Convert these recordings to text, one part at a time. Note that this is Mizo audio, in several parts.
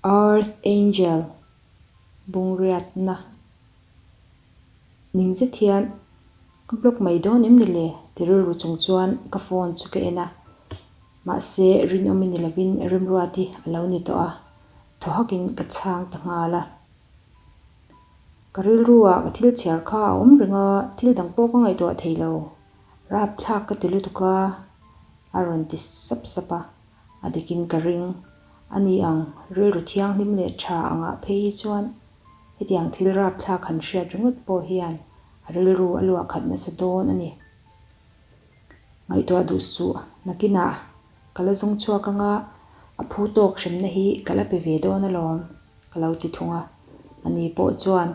Earth Angel Bungriatna Ning zet hian ka block mai dawn em ni le? ti rilru chung chuan ka phone chu ka en a. Mahse, rinawm i ni lovin Remruati a lo ni tawh a, thaw hakin ka chhang ta nghal a. Ka rilrua ka thil chhiar kha a awm reng a, thil dang pawh ka ngaihtuah thei lo. Rapthlak ka ti lutuk a, a rawn ti sap sap a, a dikin ka ring. A ni ang, rilru thianghlim leh tha angah phei hi chuan hetiang thil rapthlak han hriat ringawt pawh hian a rilru a luah khat nasa dawn a ni. Ngaihtuah duh suh, nakinah ka la zawng chhuak anga a phu tawk hremna hi ka la pe ve dawn alawm, ka lo ti thung a. Ani pawh chuan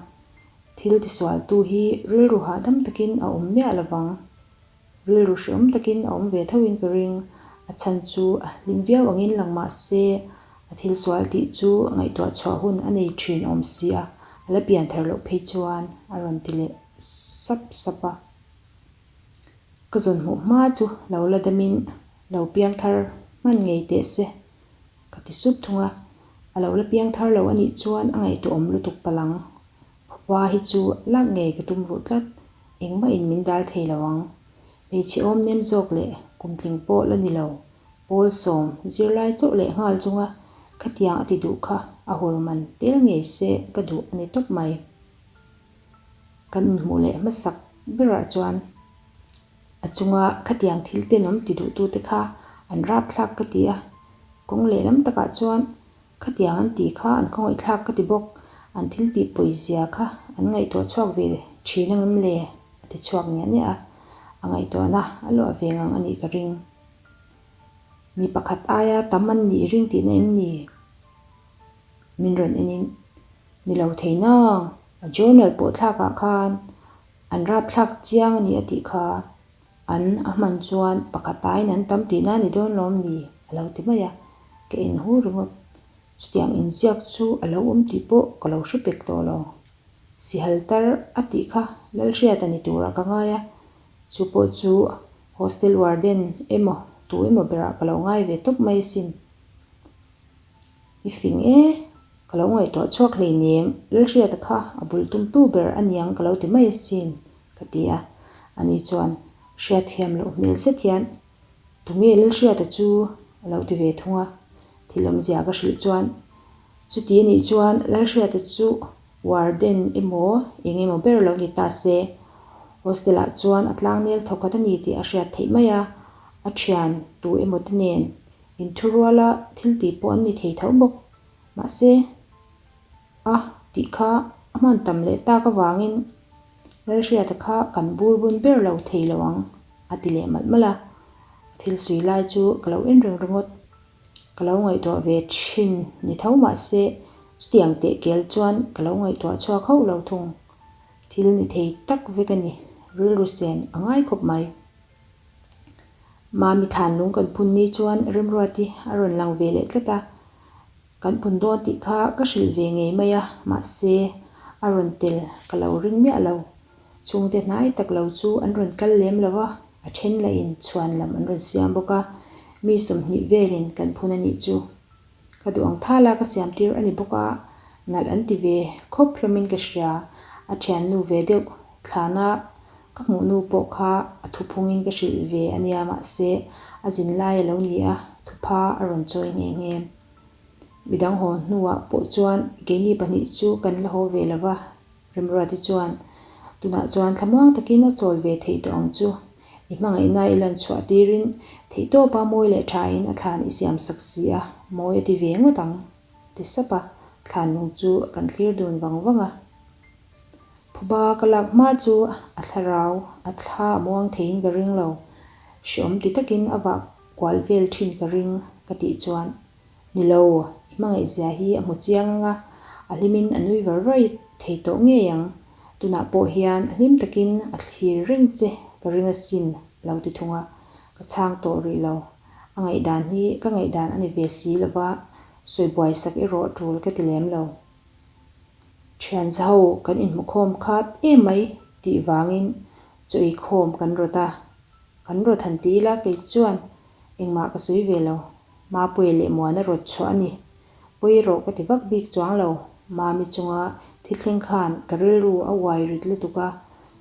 thil tisualtu hi rilru hahdam takin a awm miah lovang. Rilru hreawm takin a awm ve thoin ka ring. A chhan chu a hlim viau angin lang mah se, a thil sual tih chu ngaihtuah chhuah hun a nei thin awm si a, a la pian thar loh phei chuan a rawn ti leh sap sap a. Ka zawn hmuh hma chu lo la damin lo piang thar hman ngei teh se ka ti sup thung a, a lo la piang thar lo a nih chuan a ngaihtuahawm lutuk palang. Phupa hi chu lak ngei ka tum ruh tlat, engmah in min dal thei lo ang. Hmeichhe awm nem zawk leh kumtling pawh la ni lo, pawl sawm zirlai chauh leh nghal chunga khatiang a ti duh kha a hur man tel ngei se ka duh a ni tawp mai. Kan inhmuh leh hmasak berah chuan a chunga khatiang thil tenawm ti duhtute kha an rapthlak ka ti a, kawng lehlam takah chuan khatiang an tih kha an khawngaihthlak ka ti bawk, an thil tih pawizia kha an ngaihtuah chhuak ve thin ang em le? a ti chhuak niah niah a, a ngaihtuahna a luah ve ngang a nih ka ring. Mi pakhat aia tam an nih ring tihna em ni? Min rawn enin Ni lo thei nang, a journal pawh thlakah khan an rapthlak chiang a ni a tih kha. An a hman chuan pakhat aiin an tam tihna a ni dawn lawm ni? a lo ti mai a, ka en hu ringawt. Chutiang inziak chu a lo awm tih pawh ka lo hre pek tawh lo. Sihal tar a tih kha Lalhriata ni turah ka ngai a, chu pawh chu hostel warden emaw tu emaw berah ka lo ngai ve tawp mai asin. I fing e, ka lo ngaihtuah chhuak hleinem, Lalhriata kha a bul tumtu ber a niang ka lo ti mai asin, ka ti a. Ani chuan hriatthiam loh hmel zet hian, Tunge Lalhriata chu? a lo ti ve thung a. Thil awmzia ka hrilh chuan, Chuti anih chuan Lalhriata chu warden emaw eng emaw ber lo ni ta se, hostel ah chuan a tlangnel thawkhat a ni tih a hriat theih mai a, a thian tu emaw te nen Inthuruala thil tih pawh an ni thei tho bawk. Mahse, a tih kha a hman tam leh tak avangin Lalhriata kha kan bur bun ber lo thei lo ang, a ti leh malh malh a. A thil sui lai chu ka lo en reng ringawt. Ka lo ngaihtuah ve thin ni tho mahse, chutiang teh kel chuan ka lo ngaihtuah chhuak hauh lo thung. Thil ni thei tak vek a ni, rilru sen a ngai khawp mai. Mami thlanlung kan phun ni chuan Remruati a rawn lang ve leh tlat a, kan phun dawn tih kha ka hrilh ve ngei mai a, mahse a rawn tel ka lo ring miah lo. Chhungte hnai tak lo chu an rawn kal lem lo a, a then lahin chhuan lam an rawn siam bawk a, mi 20 velin kan phun a nih chu. Ka duh ang thala ka siam tir a ni bawk a, nalh an ti ve khawp hlawmin ka hria. A thiannu ve deuh thlana ka hmuh nu pawh kha a thuphungin ka hrilh ve a nia mahse a zin lai a lo ni a, thupha a rawn chawi nghe nghe. Midang haw hnuah pawh chuan keini pahnih chu kan la haw ve lo va, Remruati chuan, Tunah chuan thlamuang takin a chawl ve theih tawh ang chu. I hmangaihna i lan chhuah tirin theihtawpa mawi leh thain a thlan i siam sak si a, mawi a ti ve ngawt ang, ti sap a, thlan lung chu kan thlir dun vang vang a. Phuba ka lak hma chu a thlarau a thla a muang theiin ka ring lo, hreawm ti takin a vah kual vel thin ka ring ka tih chuan Ni lo, i hmangaihzia hi a hmu chiang ang a, a hlimin a nui var var thei tawh ngei ang. Tunah pawh hian a hlim takin a thlir reng che ka ring asin a lo ti thung a, ka chhang tawh rih lo. A ngaihdan hi ka ngaihdan a ni ve si lo va, sawi buai sak erawh tul ka ti lem lo. Thian zaho kan inhmukhawm khat em mai tih vangin chaw eikhawm kan rawt a, kan rawt han ti ila kei chuan engmah ka sawi ve lo. Mapuia leh Muana rawt chhuah a ni. Pawi erawh ka ti vak bik chuang lo. Mami chunga thil thleng khan ka rilru a uai rit lutuk a,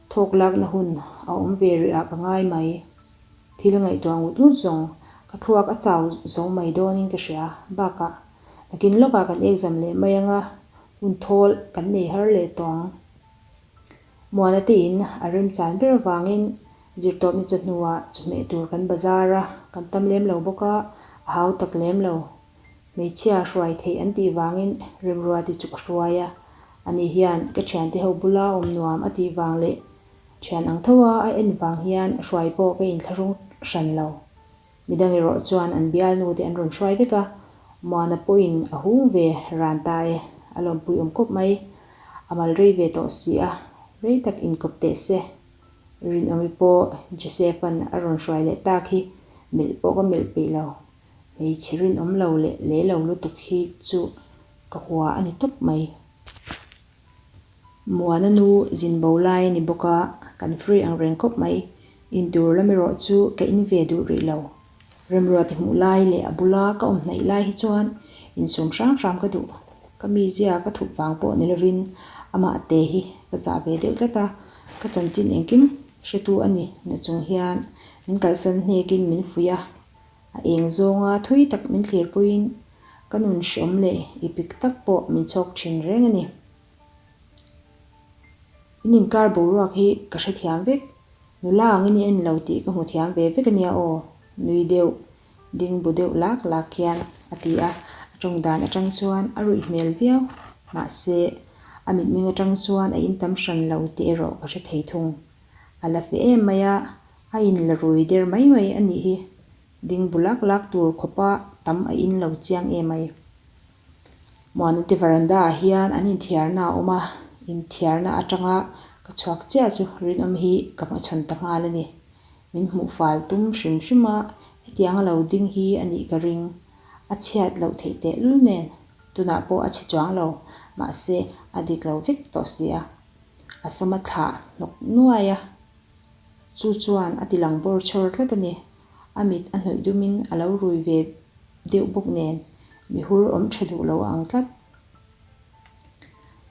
thawk lakna hun a awm ve rih ah ka ngai mai. Thil ngaihtuah ngut ngut zawng ka thluak a chau zo mai dawnin ka hria. Bakah, nakin lawkah kan exam leh mai anga hun thawl kan nei har leh tawh ang. Muana te in a remchan ber avangin zirtawpni chawhnuah chawhmeh tur kan bazar a, kan tam lem lo bawk a, a hau tak lem lo. Hmeichhia hruai theih an tih vangin Remruati chu ka hruai a, ani hian ka thiante ho bula awm nuam a tih vang leh thian ang tho a a en vang hian hruai pawh ka inthlahrung hran lo. Midang erawh chuan an bialnu te an rawn hruai vek a, Muana pawhin a hung ve ran ta e, a lawmpui awm kawp mai. A mal rei ve tawh si a, rei tak inkawp teh se. Rinawmi pawh Joseph-a'n a rawn hruai leh tak hi melh pawh ka melh peih lo. Hmeichhe rinawm lo leh leh lo lutuk hi chu ka hua a ni tawp mai. Muana nu zin bo lai a ni bawk a, kan free ang reng khawp mai. Intur lam erawh chu ka in ve duh rih lo. Remruati hmuh lai leh a bula ka awm hnaih lai hi chuan insum hram hram ka duh. Ka mizia ka thup vang pawh ni lovin amah te hi ka zah ve deuh tlat a, ka chanchin engkim hretu a ni na chung hian min kalsan hnekin min fuih a. A eng zawnga thui tak min thlirpuiin ka nun hreawm leh i pik tak pawh min chhawk thin reng a ni. In inkar boruak hi ka hrethiam vek, nula angin i en lo tih ka hmu thiam ve vek a nia aw, nui deuh, ding bu deuh lak lak hian a ti a, a tawng dan atang chuan a ruih hmel viau, mahse a mitmeng atang chuan a intam hran lo tih erawh ka hre thei thung. A la fe em mai a, a in la rui der mai mai a nih hi. Ding bu lak lak tur khawpa tam a in lo chiang em mai. Muanute veranda ah hian an inthiarna a awm a, inthiarna atanga ka chhuak chiah chu rinawm hi ka hmachhawn ta nghal a ni. Min hmuh fal tum hrim hrim a, hetiang a lo ding hi a nih ka ring. A chhiat loh theih tehlul nen, tunah pawh a chhe chuang lo, mahse a dik lo vek tawh si a. A sama thlah hnawk nuai a, chu chuan a ti lang bawr chhawr tlat a ni. A mit a hnawih dumin a lo rui ve deuh bawk nen mihur awm tha duh lo a ang tlat.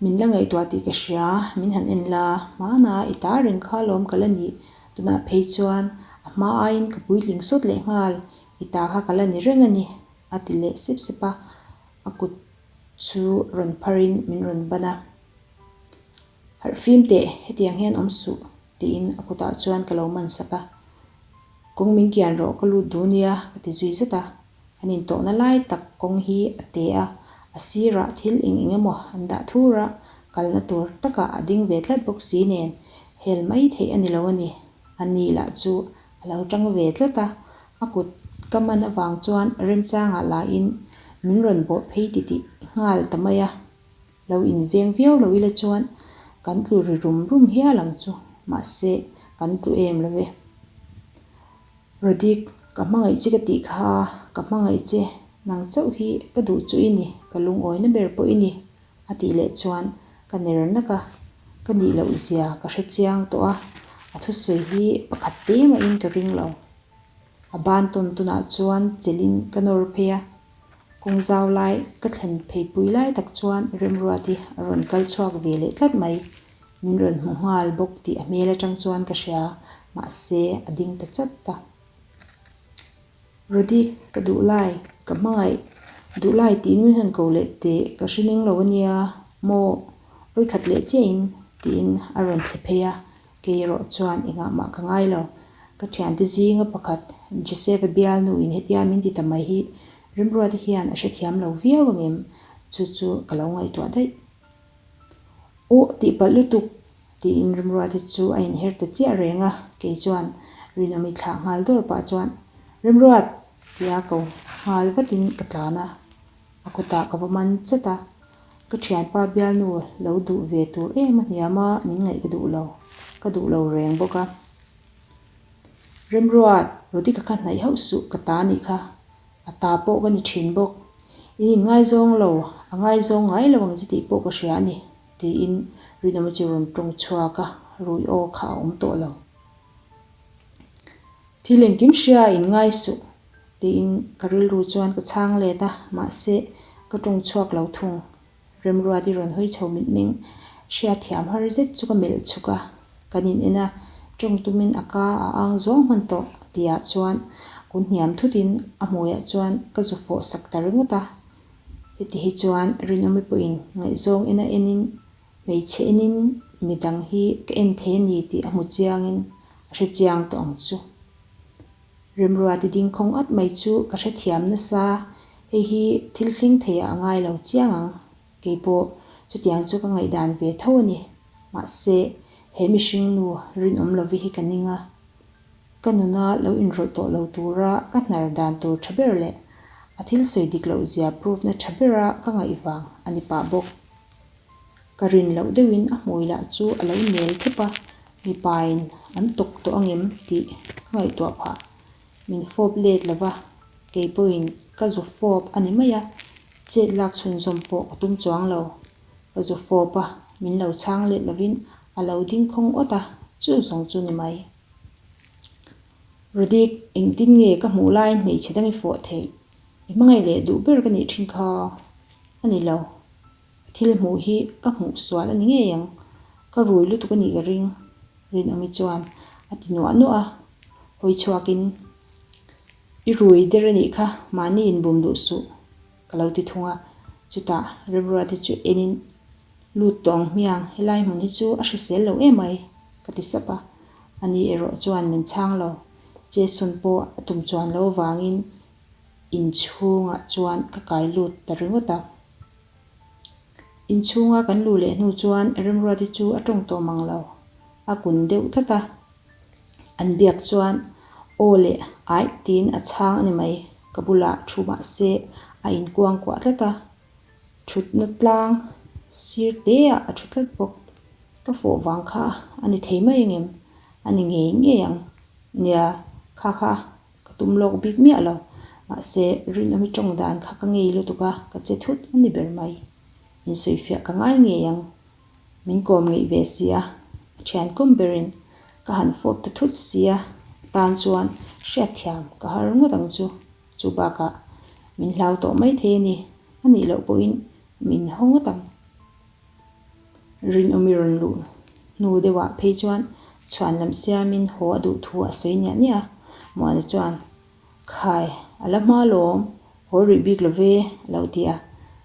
Min la ngaihtuah tih ka hria, min han en la, hmana i ta reng kha lawm ka la nih, tunah phei chuan a hma aiin ka puitling sawt leh nghal, i ta kha ka la ni reng a ni, a ti leh sep sep a, a kut chu rawn pharin min rawn ban a. Harh fim teh, hetiang hian awm suh, tiin a kutah chuan ka lo man sak a. Kawng min kian rawh ka lut duh nia, ka ti zui zet a. An intawhna lai tak kawng hi a te a, a sirah thil eng eng emaw an dah thur a, kalna tur takah a ding ve tlat bawk si nen hel mai theih a ni lo a ni. A ni lah chu a lo tang ve tlat a, a kut ka man avang chuan remchangah lahin min rawn bawh phei titih nghal ta mai a. Lo inveng viau lo ila chuan kan tlu ri rum rum hial ang chu, mahse kan tlu em lo e. Rodik, ka hmangaih che ka tih kha, ka hmangaih che, nang chauh hi ka duh chu i ni, ka lungawina ber pawh i ni, a tih leh chuan ka ner nak a, ka nih loh zia ka hre chiang tawh a, a thusawi hi pakhat te mahin ka ring lo. A ban tawn tunah chuan chelhin ka nawr phei a. Kawng zau lai ka thlen pheipui lai tak chuan Remruati a rawn kal chhuak ve leh tlat mai. Min rawn hmu nghal bawk tih a hmel atang chuan ka hria, mahse a ding ta chat ta. Rodik, ka duh lai, ka hmangaih, duh lai tiin min han ko leh teh ka hre ning lo ania maw, awikhat leh chiahin tiin a rawn thle phei a, Kei erawh chuan engah mah ka ngai lo. Ka thiante zinga pakhat Joseph-a bialnu in hetia min ti ta mai hi Remruata hian a hrethiam lo viau angem? Chu chu ka lo ngaihtuah daih. Aw tihpalh lutuk tiin Remruata chu a inher ta chiah reng a, kei chuan Rinawmi thlah nghal dawr pah chuan Remruat! tia ko nghal vatin ka tlan a, a kutah ka va man chat a. Ka thianpa bialnu lo duh ve tur em a hniam a, min ngaih ka duh lo, ka duh lo reng bawk a. Remruat, Rodika kha hnaih hauh suh ka ta nih kha, a ta pawh ka ni thin bawk. In inngaizawng lo, a ngaizawng ngai lo ang che tih pawh ka hria a ni, tiin Rinawma chu rawn tawng chhuak a, rui aw kha a awm tawh lo. Thil engkim hria inngai suh. Tiin ka rilru chuan ka chhang let a, mahse Ka tawng chhuak lo thung. Remruati rawn hawi chho mitmeng hriatthiam har zet chu ka melh chhuk a, kan in en a, tawng tumin a ka a ang zawng hman tawh tihah chuan kun hniam thutin a hmuiah chuan ka zu fawh sak ta ringawt a. Heti hi chuan Rinawmi pawhin ngaihzawng ena enin hmeichhe enin midang hi ka en thei a ni tih a hmu chiangin a hre chiang tawh ang chu. Remruati ding khawng at mai chu ka hrethiam nasa, hei hi thil thleng theiah a ngai lo chiang ang. Kei pawh chutiang chu ka ngaihdan ve tho a ni. Mahse, he mihring nu rinawm lovi hi ka ning a. Ka nuna lo inrawlh tawh lo tura ka hnar dan tur tha ber leh a thil sawi dik loh zia proof na tha bera ka ngaih vang a ni pah bawk. Ka rin loh deuhin a hmui lah chu a lo nel thep a, mipain an tawk tawh angem tih ka ngaihtuah phah. Min fawp let lo va, kei pawhin ka zu fawp a ni mai a, chet lak chhunzawm pawh ka tum chuang lo. Ka zu fawp a, min lo chhang let lovin a lo ding khawng awt a, chu zawng chu ni mai. Rudik, engtin nge ka hmuh laiin hmeichhe dang i fawh theih? I hmangaih leh duh ber ka nih thin kha a ni lo. Ka thil hmuh hi ka hmuh sual a ni ngei ang, ka rui lutuk a nih ka ring, Rinawmi chuan a ti nuah nuah a, hawi chhuakin, I rui der a nih kha, mahni inbum duh suh, ka lo ti thung a, chutah Remruati chu enin, Lut tawh ang hmiang, helai hmun hi chu a hrisel lo em mai, ka ti sap a, ani erawh chuan min chhang lo, Jason pawh a tum chuan lo vangin inchhungah chuan ka kai lut ta ringawt a. Inchhunga kan luh leh hnu chuan Remruati chu a tawng tawh mang lo, a kun deuh tlat a. An biak chuan aw leh aih tiin a chhang a ni mai, ka bulah thu mah se a inkuang kuah tlat a, thutna tlang sir te ah a thu tlat bawk. Ka fawh vang kha a ni thei mai angem? A ni ngei ngei ang. Nia, kha kha Ka tum lawk bik miah lo. Mahse, Rinawmi tawng dan kha ka ngei lutuk a, ka che thut a ni ber mai. Insawifiah ka ngai ngei ang. Min kawm ngeih ve si a, a thian kawm berin ka han fawp ta thut si a, a tan chuan hriatthiam ka har ngawt ang chu. Chu bakah min hlau tawh mai thei a ni, a nih loh pawhin min haw ngawt ang. Rinawmi rawn luh hnu deuhah phei chuan chhuan lam siamin haw a duh thu a sawi niah niah a. Muana chuan, Khai, a la hma lawm, haw rih bik lo ve, a lo ti a.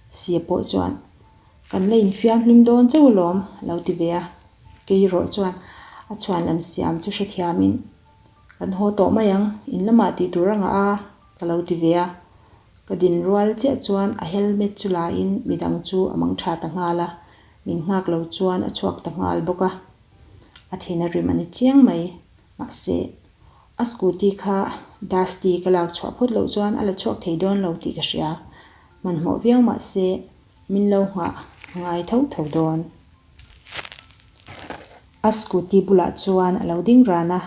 Sia pawh chuan, Kan la infiam hlim dawn chauh alawm, a lo ti ve a. Kei erawh chuan a chhuan lam siam chu hrethiamin, Kan haw tawh mai ang, in lamah tih tur a ngah a, ka lo ti ve a. Ka din rual chiah chuan a helmet chu la in midang chu a mang tha ta nghal a, min nghak lo chuan a chhuak ta nghal bawk a. A thin a rim a ni chiang mai. Mahse, a scooty kha Dusty ka lak chhuah phawt loh chuan a la chhuak thei dawn lo tih ka hria. Hmanhmawh viau mahse, min lo nghah a ngai tho tho dawn. A scooty bulah chuan a lo ding ran a,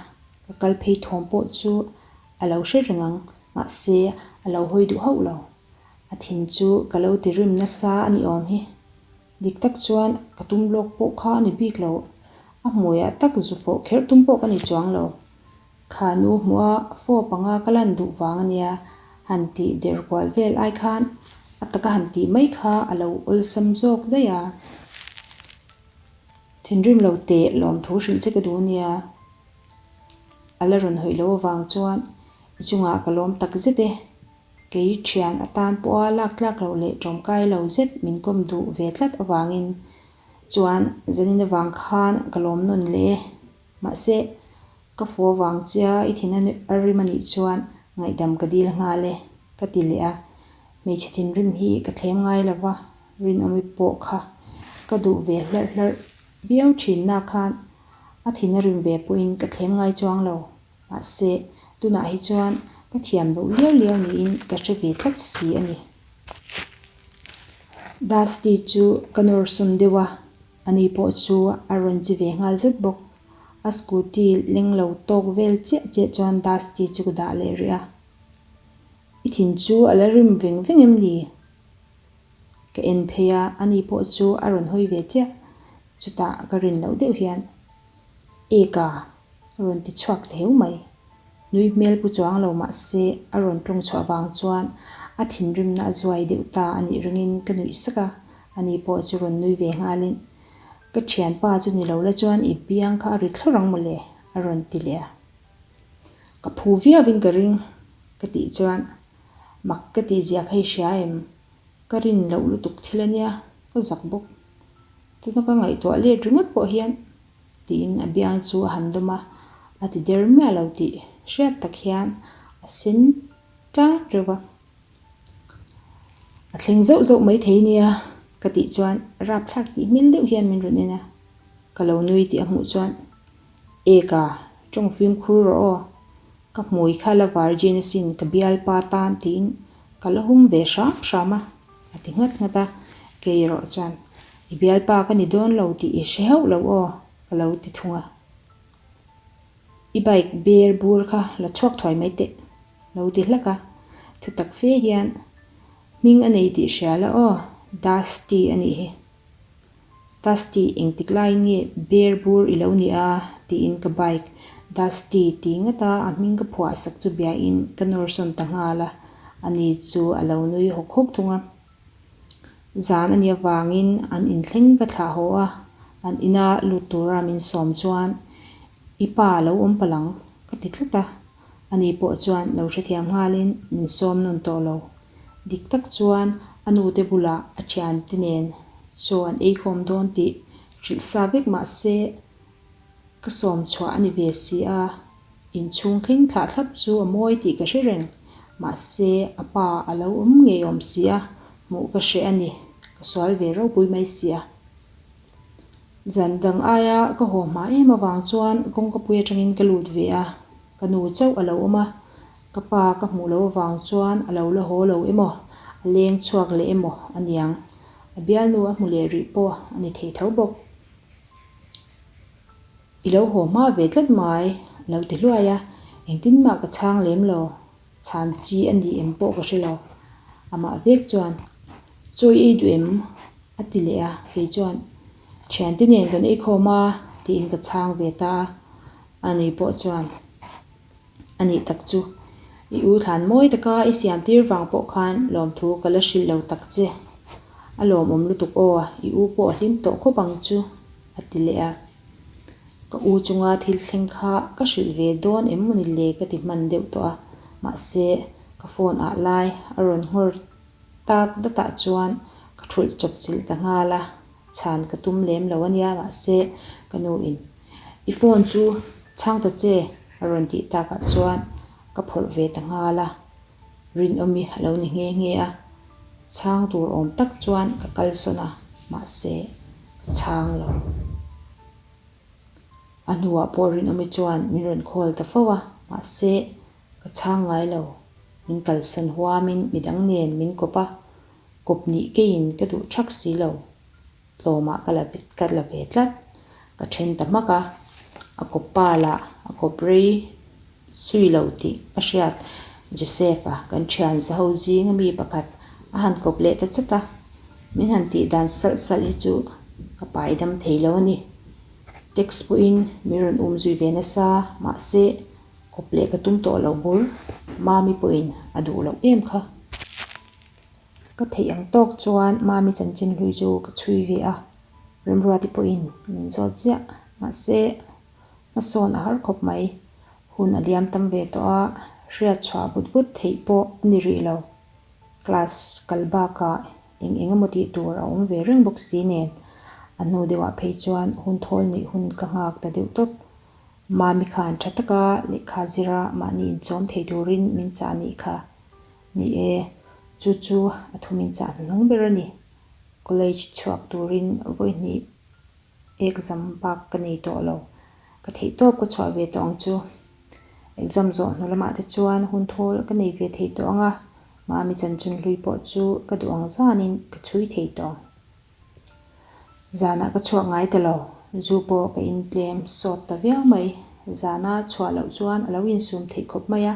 ka kal phei thawm pawh chu a lo hre reng ang. Mahse, a lo hawi duh hauh lo. A thin chu ka lo ti rim nasa a ni awm hi. Dik tak chuan ka tum lawk pawh kha a ni bik lo. A hmuiah tak zu fawh kher tum pawh ka ni chuang lo. Kha nu hmuh a fawh panga ka lan duh vang a nia, han tih der kual vel ai khan a taka han tih mai kha a lo awlsam zawk daih a. Thinrim lo teh lawmthu hrilh che ka duh a nia. A la rawn hawi loh avang chuan i chungah ka lawm tak zet e. Kei thian atan pawha lak tlak loh leh tawmkai lo zet min kawm duh ve tlat avangin chuan zanin avang khan ka lawm nawn leh e. Mahse, ka fu avang chia i thin a rim a nih chuan ngaihdam ka dil nghal e, ka ti leh a. Hmeichhe thinrim hi ka thlem ngai lo va, rinawmi pawh kha ka duh ve hlarh hlarh viau thin na khan A thin a rim ve pawhin ka thlem ngai chuang lo. Mahse, tunah hi chuan ka thiam loh liau liau niin ka hre ve tlat si a ni. Dusty chu ka nawr sawn deuh a, ani pawh chu a rawn chi ve nghal zet bawk. A scooty leng lo tawk vel chiah chiah chuan Dusty chu ka dah leh rih a. I thin chu a la rim veng veng em ni? Ka en phei a, ani pawh chu a rawn hawi ve chiah. Chutah ka rin loh deuh hian Eka a rawn ti chhuak ta heu mai. Nui hmel pu chuang lo mahse a rawn tawng chhuah vang chuan A thinrimna a zuai deuh ta a nih ringin ka nuih sak a, ani pawh chu rawn nui ve nghalin, Ka thianpa chu ni lo la chuan i biang kha a ri thlawr ang mawle, a rawn ti leh a. Ka phu viauin ka ring, ka tih chuan, Mak ka tih zia kha i hria em? Ka rin loh lutuk thil a nia, ka zak bawk. Tuna ka ngaihtuah let ringawt pawh hian, tiin a biang chu a han dawm a, a ti der miah lo tih hriat tak hian a sen tan reuh a. A thleng zauh zauh mai thei nia ka tih chuan rapthlak tih hmel deuh hian min rawn en a, ka lo nui tih a hmuh chuan, Eka, tawng fimkhur rawh aw, ka hmui kha la virgin asin ka bialpa tan tiin ka la hum ve hram hram a, a ti nghat nghat a, kei erawh chuan, I bialpa ka ni dawn lo tih i hre hauh lo aw, ka lo ti thung a. I bike ber bur kha la chhuak thuai mai teh, lo ti hlak a. Thutak fe hian hming a nei tih hria la aw, Dusty a nih hi. Dusty engtik laiin nge ber bur i lo ni a? tiin ka bike Dusty ti ngat a, a hming ka phuah sak chu biain ka nawr sawn ta nghal a, ani chu a lo nui hawk hawk thung a. Zan a nih avangin an inthleng ka thlah haw a, an ina lut tura min sawm chuan i pa a lo awm palh ang ka ti tlat a, ani pawh chuan lo hrethiam nghalin min sawm nawn tawh lo. Dik tak chuan a nute bulah a thiante nen chaw an eikhawm dawn tih hrilh sa vek mah se ka sawm chhuah a ni ve si a, inchhung thleng thlah thlap chu a mawi tih ka hre reng. Mahse a pa a lo awm ngei awm si a, hmuh ka hreh a ni, ka sual ve ropui mai si a. Zan dang aia ka haw hma em avang chuan kawngkapui atangin ka lut ve a, ka nu chauh a lo awm a, Ka pa ka hmuh loh avang chuan a lo la haw lo emaw, a leng chhuak leh emaw a niang. A bialnu a hmu leh rih pawh a ni thei tho bawk. I lo haw hma ve tlat mai, a lo ti hluai a, engtin mah ka chhang lem lo, chhan chi a ni em pawh ka hre lo. Amah vek chuan, Chaw i ei duh em? a ti leh a, kei chuan, Thiante nen kan ei khawm a, tiin ka chhang ve ta a, ani pawh chuan, A nih tak chu, i u thlan mawi taka i siam tir vang pawh khan lawmthu ka la hrilh lo tak che. A lawmawm lutuk aw, i u pawh a hlim tawh khawp ang chu, a ti leh a. Ka u chunga thil thleng kha ka hrilh ve dawn em maw ni le ka ti hman deuh tawh a, mahse ka phone ah lai a rawn nghawr tak datah chuan ka thulh chawp chilh ta nghal a, chhan ka tum lem lo a nia mahse ka nu in I phone chu chhang ta che a rawn tih takah chuan ka phawrh ve ta nghal a, Rinawmi a lo ni nghe nghe a, chhang tur awm tak chuan ka kalsawn a mahse ka chhang lo. A hnuah pawh Rinawmi chuan min rawn call ta fo a mahse ka chhang ngai lo, min kalsan huamin midang nen min kawp a, kawp nih keiin ka duh thak si lo. Tlawmah ka la ka la ve tlat, ka then ta hmak a, a kawp pa lah a kawp rei zui lo tih ka hriat Joseph-a kan thian zaho zinga mi pakhat a han kawp leh ta chat a, min han tih dan salh salh hi chu ka pai dam thei lo a ni. Text pawhin min rawn um zui ve nasa mahse kawp leh ka tum tawh lo bur, Mami pawhin a duh loh em kha. Ka theih ang tawk chuan Mami chanchin hlui chu ka chhui ve a, Remruati pawhin min zawt ziah. Mahse, hmasawn a har khawp mai. Hun a liam tam ve tawh a, hriat chhuah vut vut theih pawh a ni rih lo. Class kal bakah eng eng emaw tih tur a awm ve reng bawk si nen, a hnu deuhah phei chuan hun thawl neih hun ka nghak ta deuh tawp. Mami khan tha taka lehkha zira mahni inchawm thei turin min chah anih kha. Ni e, chu chu a thu min chah hnuhnung ber a ni. College chhuak turin vawihnih exam bak ka nei tawh lo. Ka theih tawp ka chhuah ve tawh ang chu. Exam zawh hnu lamah te chuan hun thawl ka nei ve thei tawh ang a, Mami chanchin hlui pawh chu ka duh ang zanin ka chhui thei tawh ang. Zanah ka chhuak ngai ta lo, zu pawh ka intlem sawt ta viau mai. Zana chhuah loh chuan a lo insum theih khawp mai a.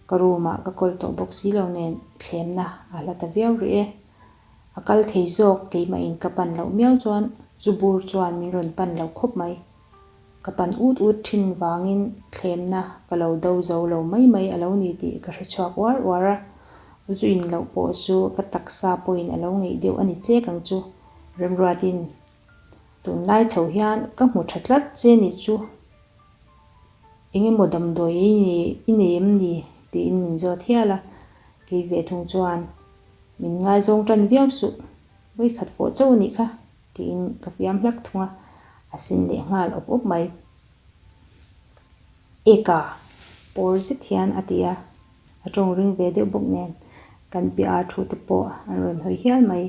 Ka room ah ka kawl tawh bawk si lo nen thlemna a hla ta viau rih e. A kal thei zawk keimah in ka pan loh miau chuan zu bur chuan min rawn pan lo khawp mai. Ka pan ut ut thin vangin thlemna ka lo do zo lo mai mai a lo ni tih ka hre chhuak uar uar a. Zu in loh pawh chu ka taksa pawhin a lo ngeih deuh a ni chek ang chu. Remruatin, Tunlai chho hian ka hmu tha tlat che nih chu. Eng emaw damdawi i nei em ni? tiin min zawt hial a. Kei ve thung chuan, Min ngaizawng tan viau suh, vawikhat fawh chauh a nih kha, tiin ka fiam hlak thung a, a sin leh nghal awp awp mai. Eka! Pawr zet hian a ti a, a tawng ring ve deuh bawk nen kan piah a thu te pawh an rawn hawi hial mai,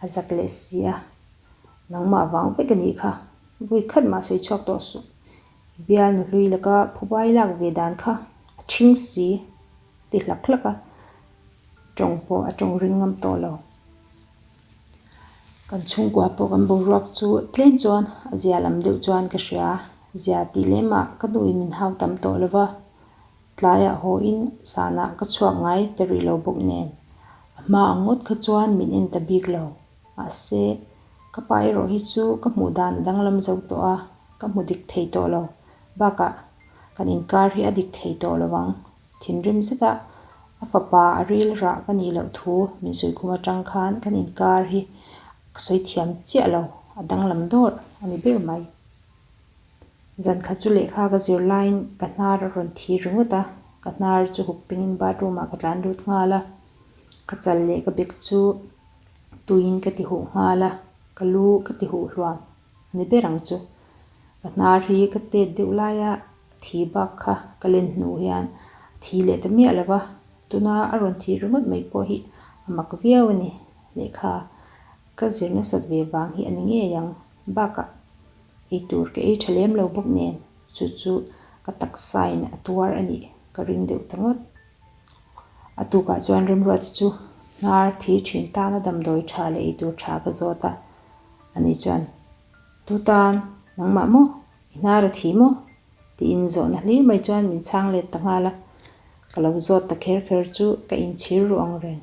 a zak leh si a, nangmah vang vek a nih kha, vawi khat mah sawi chhuak tawh suh, i bial nu hlui laka phubai lak ve dan kha a ṭhing si ti hlak hlak a, tawng pawh a tawng ring ngam tawh lo. Kan chhungkua pawh kan boruak chu tlem chuan a zia lam deuh chuan ka hria. Zia tih lemah ka nuin min hau tam tawh lo va, tlaiah hawiin zanah ka chhuak ngai ta rih lo bawk nen. A hma ang ngawt kha chuan min en ta bik lo. Mahse, ka pa erawh hi chu ka hmuh dan a danglam zo tawh a, ka hmu dik thei tawh lo. Bakah, kan inkar hi a dik thei tawh lo ang. Thinrim zeta a fapa a ril rah ka nih loh thu min sawi khum atang khan kan inkar hi ka sawi thiam chiah lo, a danglam dawrh a ni ber mai. Zan khat chu lehkha ka zir laiin ka hnar a rawn thi ringawt a, ka hnar chu hup pingin bathroom ah ka tlan lut nghal a, ka chal leh ka bek chu tuiin ka ti huh nghal a, ka lu ka ti huh hluam a ni ber ang chu. Ka hnar hi ka tet deuh laia thi bak kha ka len hnu hian a thi leh ta miah lo va, tuna a rawn thi ringawt mai pawh hi a mak viau a ni. Lehkha ka zir nasat ve vang hi a ni ngei ang. Bakah eitur ka ei tha lem lo bawk nen chu chu ka taksain a tuar a nih ka ring deuh ta ngawt. A tukah chuan Remruati chu hnar thi thin tana damdawi tha leh eitur tha ka zawt a, ani chuan, Tu tan, nangmah maw? I hnar a thi maw? Tiin zawhna hlir mai chuan min chhang let ta nghal a, ka lo zawt ta kher kher chu ka inchhir ruh ang reng.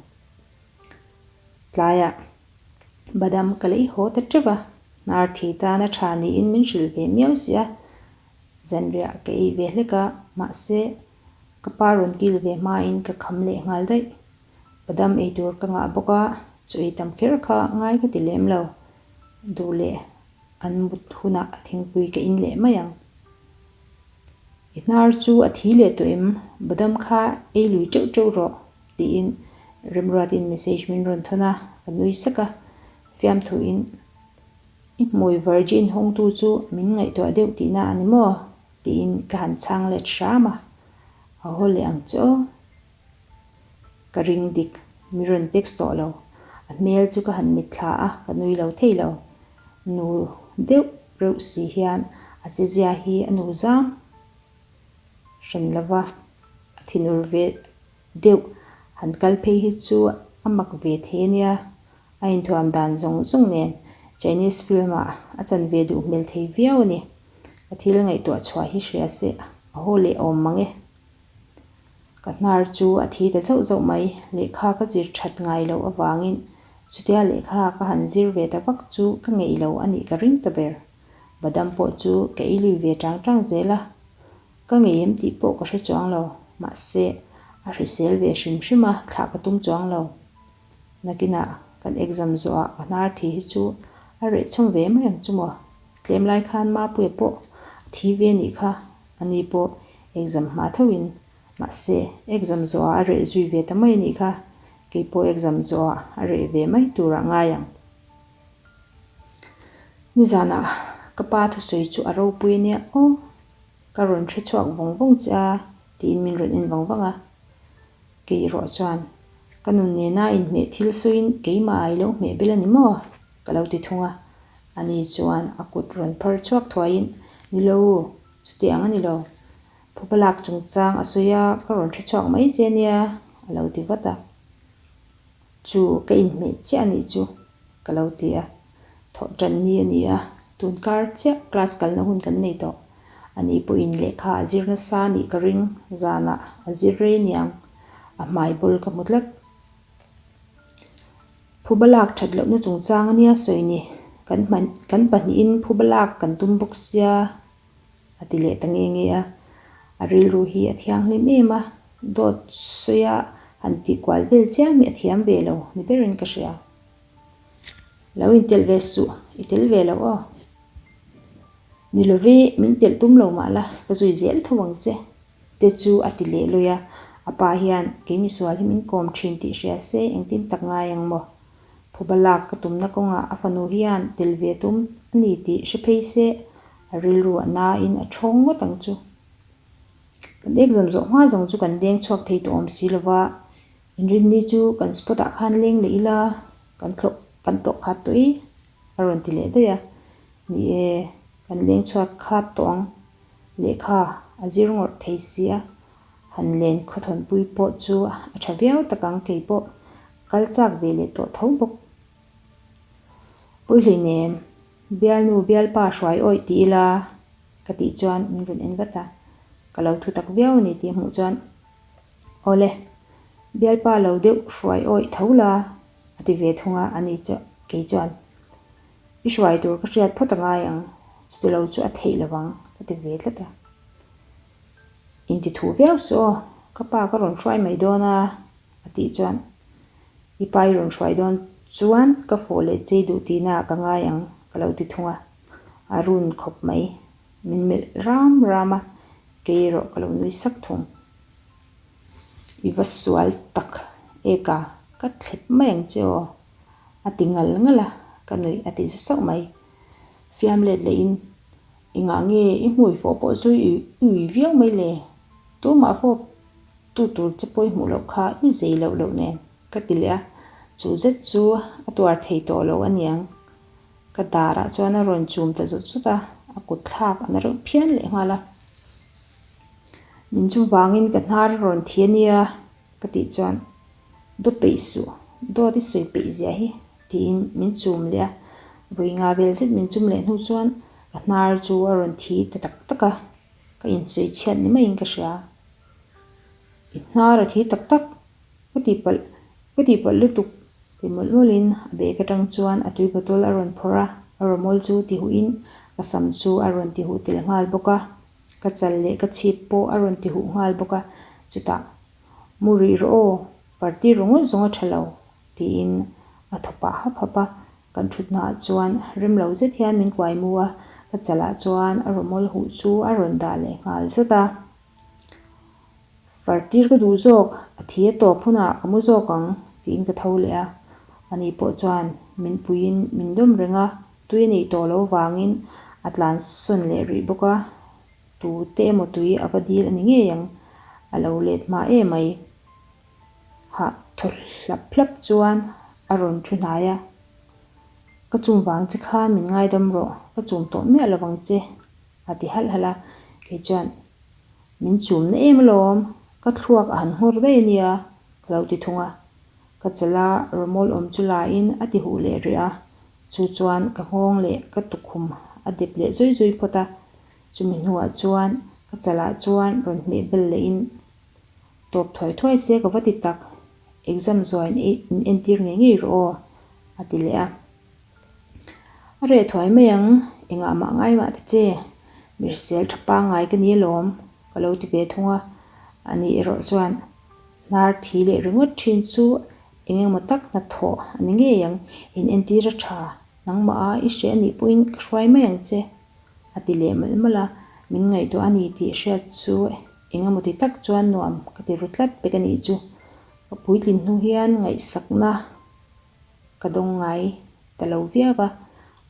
Tlaiah badam ka lei haw ta teuh a, hnar thi tana tha niin min hrilh ve miau si a, zanriah ka ei ve hlek a, mahse ka pa rawn kil ve hmain ka kham leh nghal daih. Badam ei tur ka ngah bawk a, chaw ei tam kher kha ngai ka ti lem lo, duh leh an mut hunah thingpui ka in leh mai ang. I hnar chu a thi leh tawh em? Badam kha ei lui teuh teuh rawh tiin Remruatin message min rawn thawn a, ka nui sak a, fiamthuin I hmui virgin hawngtu chu min ngaihtuah deuh tihna a ni maw? tiin ka han chhang let hram a, a haw leh ang che aw. Ka ring dik, mi rawn text tawh lo. A hmel chu ka han mitthla a, ka nui lo thei lo. Nu deuh reuh si hian a chezia hi a nu zam hran lo va, a thinur ve deuh han kal phei hi chu a mak ve thei a nia. A inthuam dan zawng zawng nen Chinese film ah a chan ve duh hmel thei viau a ni. Ka thil ngaihtuah chhuah hi hria se a haw leh awm mang e. Ka hnar chu a thi ta zauh zauh mai, lehkha ka zir that ngai loh avangin chutia lehkha ka han zir ve ta vak chu ka ngeih lo a nih ka ring ta ber. Badam pawh chu ka ei lui ve tang tang zel a, ka ngei em tih pawh ka hre chuang lo, mahse a hrisel ve hrim hrim a, thlah ka tum chuang lo. Nakinah kan exam zawhah ka hnar thi hi chu a reh chhawm ve mai ang chu maw? Tlem lai khan Mapuia pawh a thi ve a nih kha, ani pawh Exam hma thoin, mahse exam zawhah a reh zui ve ta mai a nih kha, kei pawh exam zawhah a reh ve mai turah ngai ang. Nizanah ka pa thusawi chu a ropui a nia aw, ka rawn hre chhuak vawng vawng che a tiin min rawn en vang vang a. Kei erawh chuan ka nun nena inhmeh thil sawiin keimah a ilo hmeh bel a ni maw? ka lo ti thung a, ani chuan a kut rawn phar chhuak thuaiin, Ni lo u, Chutiang a ni lo. Phupa lak chungchang a sawi a, ka rawn hre chhuak mai che nia, a lo ti vat a. Chu ka inhmeh chiah a nih chu, ka lo ti a. Thawh tan ni a ni a, tun kar chiah class kalna hun kan nei tawh. Ani pawhin lehkha a zir nasa a nih ka ring, zanah a zir rei aniang, a hmai bul ka hmu tlat. Phuba lak that lohna chungchang a nia sawi ni, kan kan pahnihin phuba lak kan tum bawk sia a ti leh ta nge nge a, a rilru hi a thianghlim em a, dawt sawia Han tih kual vel chiang hi a thiam ve lo ni berin ka hria. Lo intelh ve suh, i tel ve lo aw. Ni love, min telh tum lo mah la, ka zui zel tho ang che. Te chu a ti leh lawi a, a pa hian kei misual hi min kawm thin tih hria se engtin tak ngai ang maw? Phuba lak ka tumna kawngah a fanu hian tel ve tum a ni tih hre phei se a rilru a nain a thawng ngawt ang chu. Kan exam zawh hma zawng chu kan leng chhuak thei tawh awm si lova, inrinni chu kan spot ah khan leng leh ila kan thlawh kan tlawh khat tawh i a rawn ti leh daih a, ni e kan leng chhuak khat tawh ang. Lehkha a zir ngawrh thei si a, han len khawthawnpui pawh chu a tha viau tak ang kei pawh kal chak ve leh tawh tho bawk. Puihlui nen bialnu bialpa hruai awih ti ila ka tih chuan min rawn en vat a, ka lo thu tak viau a ni tih hmuh chuan Awle, bialpa lo deuh hruai awih tho la a ti ve thung a, ani chu kei chuan. I hruai tur ka hriat phawt a ngai ang, chuti lo chu a theih lo ang ka ti ve tlat a. Inti thu viau suh aw, ka pa ka rawn hruai mai dawn a a tih chuan i pa i rawn hruai dawn chuan ka fawh leh chei duh tihna ah ka ngai ang ka lo ti thung a, a run khawp mai. Min melh ram ram a, kei erawh ka lo nui sak thung. I va sual tak eka ka thlep mai ang che aw. A ti ngal ngal a, ka nuih a ti za sauh mai. Fiam let lehin, Engah nge i hmui fawh pawh chu i ui viau mai le? Tumah fawp tu tur che pawh i hmuh loh kha i zei loh loh nen, ka ti leh a. Chu zet chu a tuar thei tawh lo aniang. Ka darah chuan a rawn chum ta zut zut a, a kut thlak a na reuh phian leh nghal a. Min chum vangin ka hnar a rawn thi ania. Ka tih chuan, Daw peih suh, dawt i sawi peih zia hi, tiin min chum leh a. Vawi nga vel zet min chum leh hnu chuan ka hnar chu a rawn thi ta tak tak a, ka insawi chhiat ni maiin ka hria. I hnar a thi tak tak, ka tihpalh, ka tihpalh lutuk, ti mawlh mawlhin a bag atang chuan a tui bottle a rawn phawrh a, a rawmawl chu ti huhin ka sam chu a rawn ti huh tel nghal bawk a. Ka chal leh ka chhip pawh a rawn ti huh nghal bawk a, chutah, Mu rih rawh aw, vartir ru ngawt zawng a tha lo, tiin a thaw pah hap hap a. Kan thutnaah chuan rem lo zet hian min kuai mu a, ka chalah chuan a rawmawl huh chu a rawn dah leh nghal zat a. Vartir ka duh zawk, a thi a tawp hunah ka mu zawk ang, tiin ka tho leh a. Ani pawh chuan min puiin min dawm reng a, Tui a nih tawh loh vangin a tlan sawn leh rih bawk a, tute emaw tui a va dil a ni ngei ang, a lo let hma em mai. Hah thaw hlap hlap chuan a rawn thu hnai a, Ka chum vang che khan min ngaidam rawh, ka chum tawh miah lo vang che, a ti halh halh a, kei chuan min chum na em alawm, ka thluak a han nghawr daih a nia, ka lo ti thung a. Ka chala rawmawl awm chu laiin a ti huh leh rih a, chu chuan ka nghawng leh ka tukhum a dep leh zui zui phawt a, chumi hnuah chuan ka chalah chuan rawn hmeh bel lehin tawp thuai thuai se ka va ti tak, exam zuain in entir ngei ngei rawh aw a ti leh a. A reh thuai mai ang, engah mah ngai mah ta che, mihrisel tha pangngai ka ni alawm ka lo ti ve thung a, ani erawh chuan. Hnar thi leh ringawt thin chu eng emaw tak hnathawh a ni ngei ang, in entir a tha, nangmah a i hre a nih pawhin ka hruai mai ang che, a ti leh malh malh a, min ngaihtuah a ni tih hriat chu eng emaw ti tak chuan nuam ka ti ru tlat pek a nih chu, ka puitlin hnu hian ngaihsakna ka dawng ngai ta lo viau a,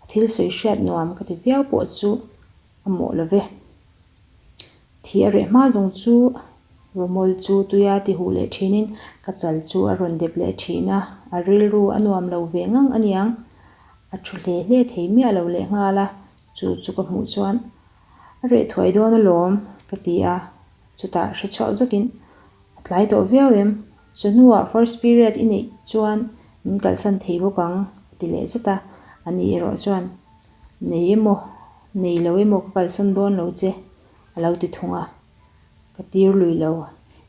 a thil sawi hriat nuam ka ti viau pawh chu a mawh lo ve. Thi a reh hma zawng chu Rawmawl chu tuia ti huh leh thinin ka chal chu a rawn dep leh thin a, a rilru a nuam lo ve ngang a niang. A thu hle hle thei miah lo leh nghal a, chu chu ka hmuh chuan a reh thuai dawn alawm ka ti a, chutah hre chhuak zakin a tlai tawh viau em, chawhnuah first period i neih chuan min kalsan thei bawk ang a ti leh zat a, ani erawh chuan Nei emaw, nei lo emaw ka kalsan dawn lo che, a lo ti thung a. Ka tir lui lo.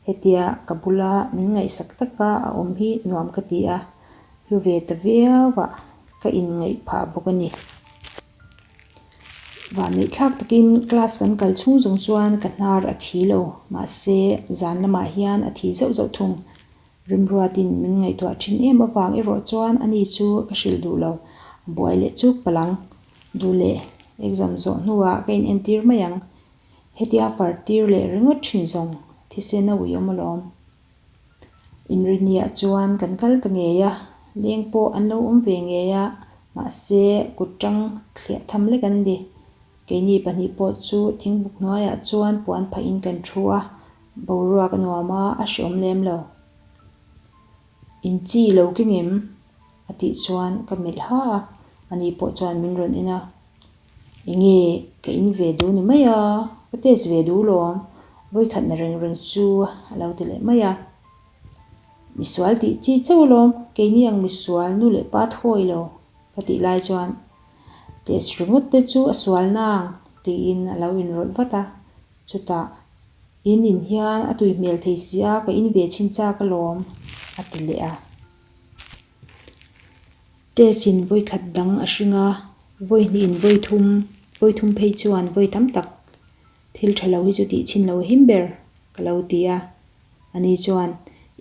Hetia ka bula min ngaihsak taka a awm hi nuam ka ti a, hlu ve ta viau a, ka inngaih phah bawk a ni. Vanneih thlak takin class kan kal chhung zawng chuan ka hnar a thi lo, mahse zan lamah hian a thi zauh zauh thung. Rimruatin min ngaihtuah thin em avang erawh chuan ani chu ka hrilh duh lo, a buai leh chuk palh ang. Duh leh exam zawh hnuah ka in entir mai ang. Hetia far tir leh ringawt thin zawng thisen a ui awm alawm. Inriniah chuan kan kal ta ngei a, leng pawh an lo awm ve ngei a, mahse kut tang thliah tham lek an ni. Keini pahnih pawh chu thingbuk hnuaiah chuan puan phahin kan thu a, boruak a nuam a, a hreawm lem lo. In chi lo keng em? a tih chuan ka melh ha a, ani pawh chuan min rawn en a. Enge ka in ve duh ni mai a, ka test ve duh lawm, vawikhatna reng reng chu a lo ti leh mai a. Misual tih chi chauh alawm, keini ang misual nu leh pa thawi lo ka tih lai chuan test ringawt te chu a sual nang tiin a lo inrawlh vat a, chutah in in hian a tui hmel thei si a ka in ve chhin chak alawm a ti leh a. Test in vawi khat dang a hring a, vawi hnih in vawi thum, vawi thum phei chuan vawi tam tak thil tha lo hi chu tih chhin lo him ber ka lo ti a. Ani chuan,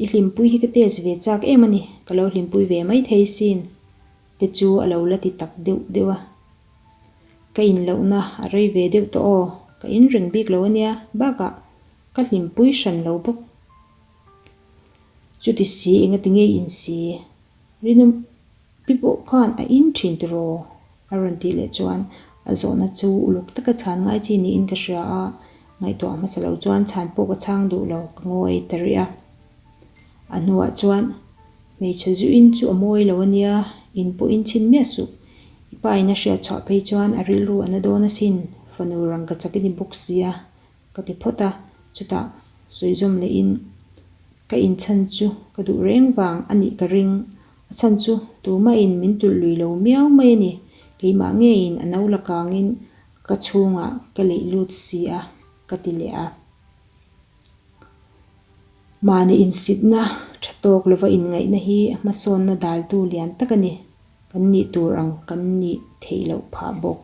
I hlimpui hi ka test ve chak em a ni, ka lo hlimpui ve mai thei sin te chu a lo la ti tak deuh deuh a. Ka in lohna a rei ve deuh tawh aw, ka in reng bik lo a nia, bakah ka hlimpui hran lo bawk. Chuti si engati nge in si? Rinawm pi pawh khan a in thin tiraw? A rawn tih leh chuan a zawhna chu uluk taka chhan ngai chi niin ka hria a, ngaihtuah hmasa lo chuan chhan pawh ka chhang duh lo, ka ngawi ta rih a. A hnuah chuan hmeichhe zu in chu a mawi lo a nia, in pawh in chhin miah suh. I pa in a hriat chhuah phei chuan a rilru a na dawn asin, fanu rangka chak i ni bawk sia, Ka ti phawt a, chutah sawi zawm lehin ka inchhan chu ka duh reng vang a nih ka ring. A chhan chu tumahin min tulh lui lo miau mai a ni, keimah ngeiin a no la kangin ka chhungah ka leih lut si a, ka ti leh a. Mahni insitna tha tawk lova inngaihna hi hmasawnna daltu lian tak a ni, kan nih tur ang kan nih theih loh phah bawk.